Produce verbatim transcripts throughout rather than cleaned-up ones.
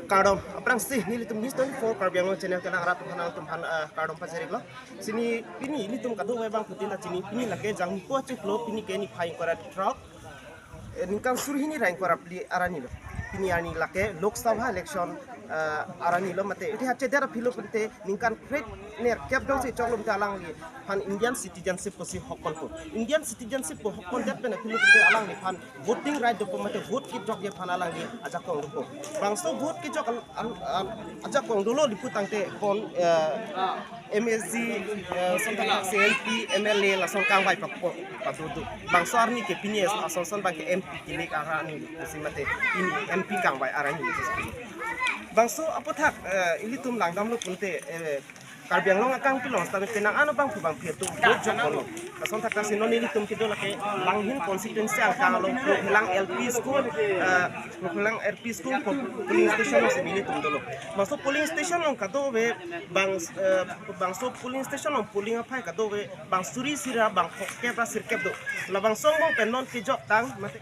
Kardom, aphrangsi nelitum News twenty-four Karbi Anglong channel kelang arat aphan, atum aphan, eh, kardom pajir-iklo. Sini pini nelitum kadokave abangphutin ta chini, pini lake Jangmipo achiklo, pini ke niphai ingkoi ra throk, eh, ningkan suri hini ra ingkoi ra phli arni lo. Pini arni lake Lok Sabha election, eh, arni lo mate. Iti hache der aphi lo pente ningkan kre-nerkep dongsi choklo pente alangliphan Indian citizenship pusi hok ponpo. Indian citizenship pu hok pondet pen aphi lo pente alangliphan voting right dopo mate vote kejokji aphan alangli ajakong dopo. Bangso vote kejok al-, al-, al-, ajakong dolo di pu tangte pon, eh, M A C, eh, lason thakthaksi M P, M L A lason kangvai papo, padodo. Bangso arni ke pini ason son abangke M P kilik arni pusi mate pini M P kangvai arni pusi. Bangso aphuthak, eh, ilitum langdamlo pente, eh, Karbi Anglong akangpi along sitame penang ano bangphu bangphi atum vote jokponlo. Lason thakthaksi non nelitum kedo lake Langhin constituency angkang along Prophilang L P school, eh, Prophilang L P school po-, polling station alongsi nelitum dolo. Bangso polling station along kadokave bang, eh, bangso polling station along polling aphai kadokave bang suri isi ra bang phongo kep ra sirkep do. Labangso angbong pen non kejok tang mate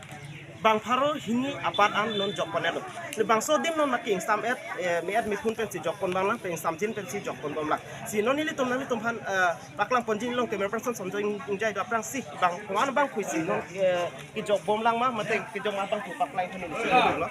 bang pharo hini apar an non jokpon-etlo. Labangso adim non mate ingsam-et, eh, me-et mephun pensi jokpon bang lang, pen ingsamjin pensi jokpon bom lang. Si non nelitum nanglitum aphan, eh, paklang ponji, along camera person Sonjoy Ingjai do, aphrangsi bang koan bangphusi non, eh, kejok bom lang ma mate kejok ma bangphu paklang thani lo.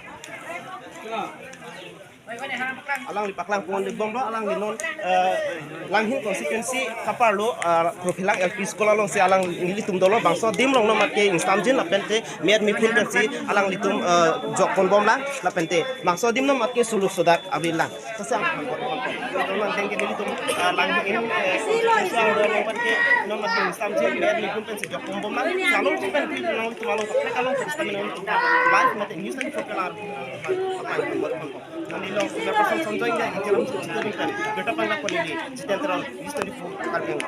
Alangli paklang pon-ik bomlo, alangli non, eh, Langhin constituency kaparlo, eh, Prophilang L P school alongsi alangli nelitum dolo. Bangso adim along non mate ingsamjin lapente me-et mephun pensi alanglitum, eh, jokpon bom lang lapente bangso adim non mate suluk sodak avir lang. Sasang. Along tengke nelitum, eh, Langhin, eh, constituency along mate non mate ingsamjin me-et mephun pensi jokpon bom lang. Along si pen nelitum along kaprek along pensi kami nelitum live mate News twenty-four kelang arat aphan. Neli along camera person Sonjoy Ingjai, Ingjai along Sonjoy Ingjai, Data Pangla Kolili, Jiten Teron, News twenty-four Karbi Anglong.